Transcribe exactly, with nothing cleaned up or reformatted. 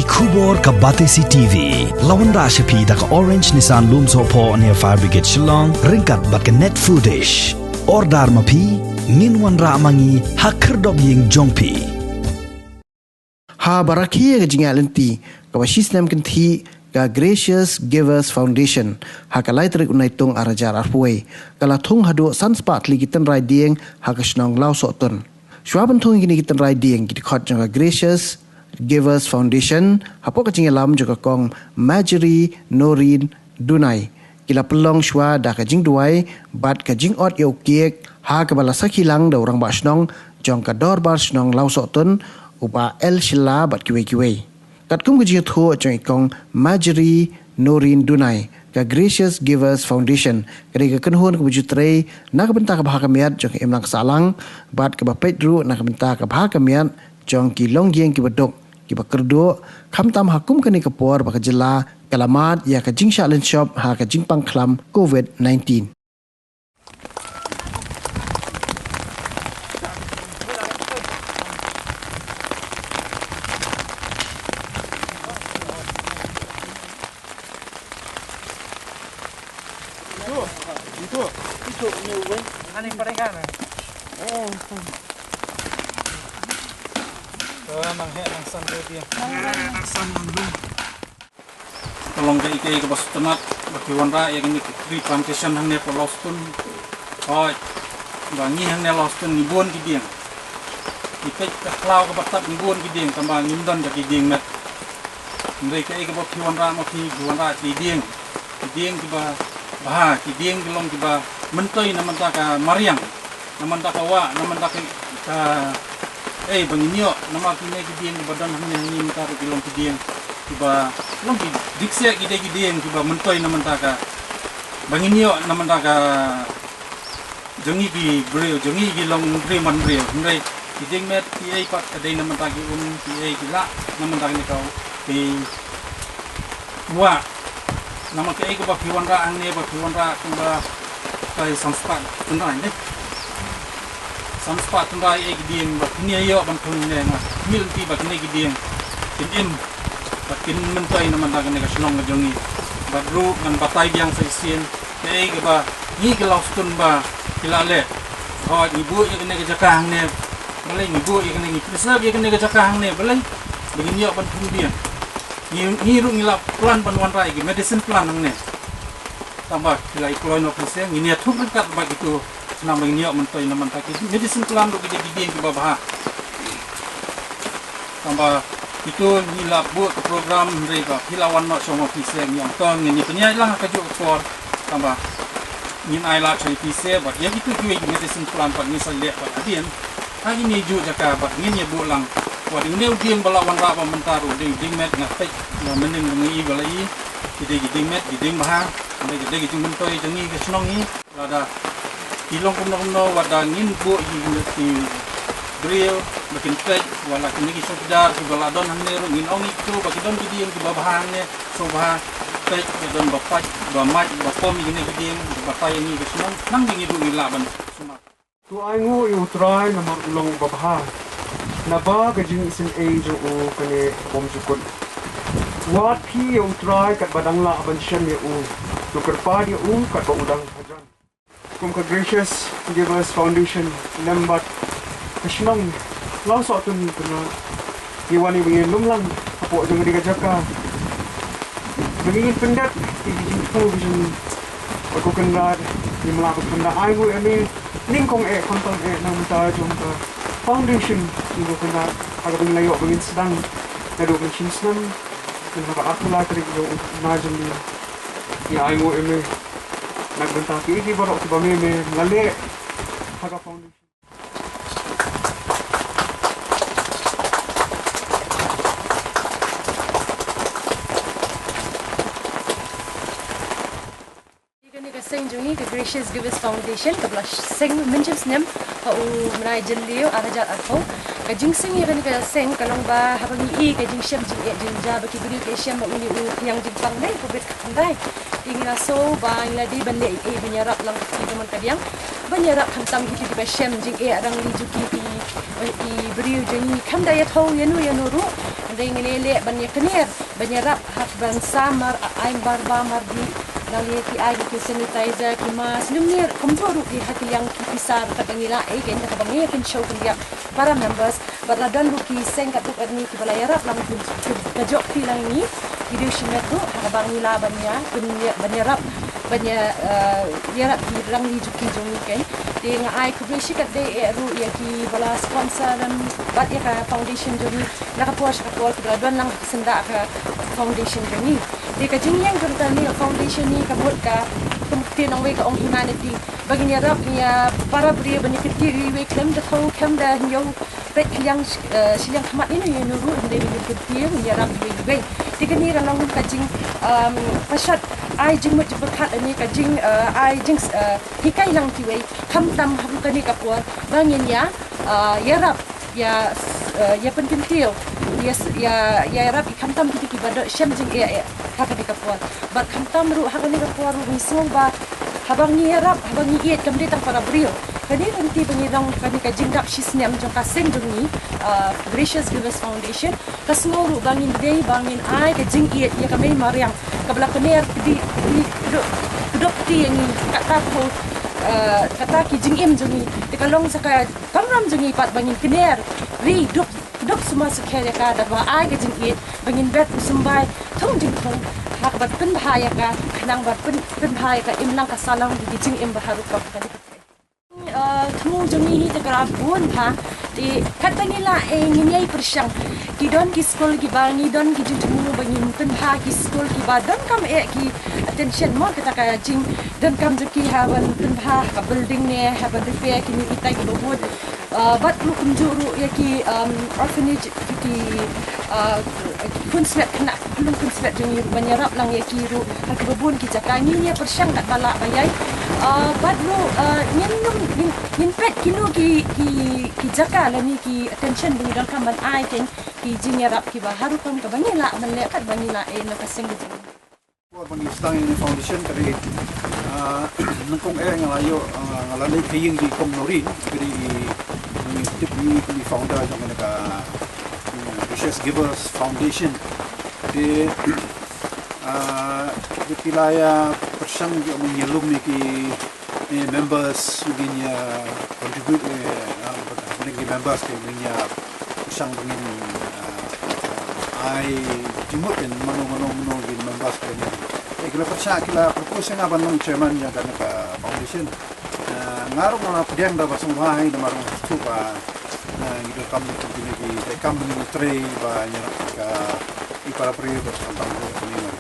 Khubor ka Batesi T V. La wanrah sha phi da ka Orange Nissan Lumsohphoh near Fire Brigade Shillong, ryngkat bad ka Net Foodish. Order ma phi, ngin wanrah ma ngi ha khyrdop ïing jong phi. Ha ba rakhe ïa ka jingïaid lynti kaba shisnem kynthih ka Gracious Givers Foundation, ha ka lai tarik u Naitung ar hajar arphew wei, ka la thung haduh san spah tylli ki tynrai dieng ha ka shnong Lawsohtun. Shuwa ban thung ïa kine ki tynrai dieng, ki dkhot jong ka Gracious Givers Foundation, hapoh ka jingïalam jong ka Kong Marjorie Noreen Dunai, ki la pynlong shuwa da ka jingduwai bad ka jingot ïa u cake, ha kaba la sakhi lang da u rangbah shnong jong ka Dorbar Shnong Lawsohtun, u Bah L Shylla, bad kiwei kiwei. Katkum ka jingïathuh jong i Kong Marjorie Noreen Dunai, ka Gracious Givers Foundation ka dei ka kynhun kaba ju trei na ka bynta ka bha ka miat jong ka imlang ka sahlang, bad kaba peit ruh na ka bynta ka bha ka miat jong ki longïing kiba duk, kiba kyrduh, khamtam ha kum kane ka por ba ka jylla ka la mad ïa ka jingshah lynshop ha ka jingpang khlam Covid nineteen. Ka long kaei kaei kaba sngewtynnat ba ki wanrah ïa kine ki tree plantation hangne hapoh Lawsohtun. Hooid, ba ngi hangne Lawsohtun ngi bun ki dieng. Ngi peit ka khlaw kaba tap ngi bun ki dieng, tangba ngim don da ki dieng met. Hynrei kaei kaba phi wanrah ma phi, phi wanrah ki dieng. Ki dieng kiba bha, ki dieng ki long kiba myntoi na bynta ka mariang, na bynta ka wah, na bynta ka, ka, eh, ba ngin ïoh, namar kine ki dieng kiba don hangne hangne mynta ruh ki long ki dieng kiba long ki dieng, ki dei ki dieng kiba myntoi na bynta ka, ba ngin ïoh na bynta ka jong ngi ki briew, jong ngi ki longbriew manbriew. Hynrei ki dieng met kiei pat ka dei na bynta ki um, kiei ki lah na bynta kane ka, ki wah. Namar kaei kaba phi wanrah hangne, ba phi wanrah kumba kai san spah tynrai ne. San spah tynrai ei ki dieng ba phin ïoh ban thung ne, nga mil ti ba kine ki dieng kin im ba kin myntoi na bynta kane ka shnong ka jong ngi. Bad ruh ngan batai biang sa shisien kaei kaba ngi ki Lawsohtun ba ki la leh. Hooid, ngi buh ïa kane ka jaka hangne, balei ngi buh ïa kane, ngi preserve ïa kane ka jaka hangne, balei ba ngin ïoh ban thung dieng. Ngi, ngi ruh ngi la plan ban wanrah ïa ki medicine plant hangne. Tangba ki la ïa kloi noh pisa, ngin ïa thung ryngkat bad kito, sdang ba ngin ïoh myntoi na bynta ki medicine plant ruh ki dei ki dieng kiba bha. Tangba kito ngi la buh ka program, hynrei ba phi la wan noh sha u office, ngi ong to ngin ïa pynïaid lang ha kajuh ka por. Tangba ngin ai lad sha u office bad ïa kito kiwei ki medicine plant pat ngin sa leh bad hadien ha kine juh jaka bad ngin ïa buh lang. Wat ïa une u dieng ba la wanrah ba mynta ruh, u dei u dieng met, nga peit, nga mynnin nga i ba la i, ki dei ki dieng met, ki dieng bha, ki dei ki jingmyntoi jong ngi ka shnong hi. Lada ki long kumno kumno, wat da ngin buh ïa ki briew ba kin peit, wat la kine ki chowkidar kiba la don hangne ruh ngin ong ïa kito ba ki don ki dieng kiba bha hangne, sngewbha peit, ba don ba pait, ba mait, ba pom ïa kine ki dieng, ba batai ïa ngi ka shnong, nang ïa ngi ruh ngi lah ban sumar. To ainguh ïa U Trai namar u long uba bha, naba ka jingisynei jong u kane ka bymjukut. Wad phi ïa U Trai katba dang lah ban shem ïa u, to kyrpad ïa u katba u dang hajan. Kum ka Gracious Givers Foundation lem bad ka shnong Lawsohtun, ngi kynnoh ngi wan ïa ba ngin lum lang hapoh jong kane ka jaka ba ngin pyndep ïa ki jingthmu ki jong ngi. Bad ko Kynrad, ngim lah ban kynrad, ainguh ïa me nyngkong eh khamtam eh na ka bynta jong ka foundation, ko Kynrad, ha kaba ngin la ïoh ba ngin sdang naduh mynshem snem, ha ka arphew lai tarik jong u bnai jong ngi. Ngi ainguh ïa me na ka bynta kiei kiei baroh kiba me me la leh ha ka foundation. Kane ka seng jong ngi ka Gracious Givers Foundation kaba la seng mynshem snem ha u bnai Jylliew ar hajar arphew. Ka jingseng ïa kane ka seng ka long ba haba ngi i ka jingshem jingeh jingjia ba ki briew ki shem ba une u khñiang jingpang dei Covid khyndai. Te ngi la sngew ba ngi la dei ban leh ei ei ban ïarap lang ki ka mon ka diang, ban ïarap khamtam kito kiba shem jingeh rangbah jong ki, ki, ki briew jong ngi, khamtam ïathuh ïano ïano ruh. Dei ngi leh ban ïa kner ban ïarap ha ban sam mar, ai mar ba mar dih. Nang ïa ki ai ki sanitizer, ki mask, lum ner kumjuh ruh ki ha ki liang ki pisa kat ba ngi la ai, ken da ka ba ngi ïa kynshew kyndiap para members. Bad la don ruh ki seng katto katne ki ba la ïarap lang ki, ki ka jok ki lang ngi. Ki dei shimet ruh ha ka ba ngi la ban ïa, ban ïa, ban ïarap, ban ïa, eh, ïarap ki rang ngi jong ki jong ngi ken. Te nga ai khublei shikatdei eh ruh ïa ki ba la sponsor lem bad ïa ka foundation jong ngi. Na ka por sha ka por ki ba la don lang ha ka syndah ka foundation jong ngi. Te ka jingïeng jong kane ka foundation ne ka mut ka, kum te nongwei ka ong humanity. Ba ngin ïarap ïa para briew ba ngin kyntiew iwei khlem da thew khlem da hynñiew peit shiliang, eh, shiliang khmat ïano ïano ruh, hynrei ba ngin kyntiew, ngin ïarap iwei iwei. Te kane ka long ka jing, um, pyrshah ai jingmut jingpyrkhat ne ka jing, eh, ai jing, eh, hikai lang kiwei. Khamtam ha kane ka por ba ngin ïa, eh, ïarap ïa, eh, ïa pynkyntiew, ïa, ïa, ïa ïarap ïa khamtam kito ki ba don shem jingeh eh ha kane ka por. Bad khamtam ruh ha kane ka por ruh ngi sngew ba haba ngi ïarap, haba ngi ïeit, kam dei tang para briew. Kane ka lynti ba ngi dang, kane ka jingdap shisnem jong ka seng jong ngi, eh, Gracious Givers Foundation, ka sngew ruh ba ngin dei ba ngin ai ka jingïeit ïa ka mei mariang kaba la kner kdi, kdi, kdop, kdop kti ïa ngi, kata ko, eh, kata ki jingim jong ngi. Te ka long sa ka kamram jong ngi pat ba ngin kner ri duk, duk sumar sukher ïa ka, da ba ai ka jingïeit ba ngin bet u symbai thung jingthung ha kaba pynbha ïa ka khnang ba pyn, pynbha ïa ka imlang ka sahlang ki jingim ba harum ka. Eh, thmu jong ngi hi te ka la bun bha. Te katba ngi la, eh, ngin ïai pyrshang. Ki don ki skul kiba ngi don ki jingthmu ba ngin pynbha ki skul kiba donkam eh ki attention mo, kata ka jingdonkam jong ki ha ban pynbha ka building ne ha ban repair kine kita kiba bun. Eh, bad ruh kumjuh ruh ïa ki, um, orphanage, ki, eh, khun swet khynnah, khun swet jong ngi ruh ban ïarap lang ïa ki ruh ha kiba bun ki jaka. Ngin ïa pyrshang katba lah ba ïai. Eh, bad ruh, eh, ngin, ngin, ngin peit kino ki, ki, ki jaka lane ki attention ba ngi donkam ban ai ken ki jingïarap kiba harum kaba ngi lah ban leh katba ngi lah, eh, na ka seng ka jong ngi. Por ba ngi sdang ïa kane ka foundation ka dei, ah, nyngkong eh nga la ïoh, ah, nga la leit ha ïing jong i kong Noreen, ka dei i, i tip i, i founder jong kane ka, mm, Gracious Givers Foundation. Te, ah, ki la ïa pyrshang ïa ban ïalum ïa ki, eh, members, ba ngin ïa contribute, eh, ah, ba ngin ki members, ki ba ngin ïa pyrshang ba ngin, ah, ah, ai jingmut ïa mano mano mano ki members ba ngin. Eh, ki la pyrshang, ki la propose ïa nga ban long chairman ïa kane ka foundation. Ah, nga ruh nga la pdiang da ba sngewbha hi, namar nga sngewthuh ba, ah, ngi donkam ïa kine ki, ki kam ba ngin trei ba ïa ka i para briew ba sngewthuh ba ngin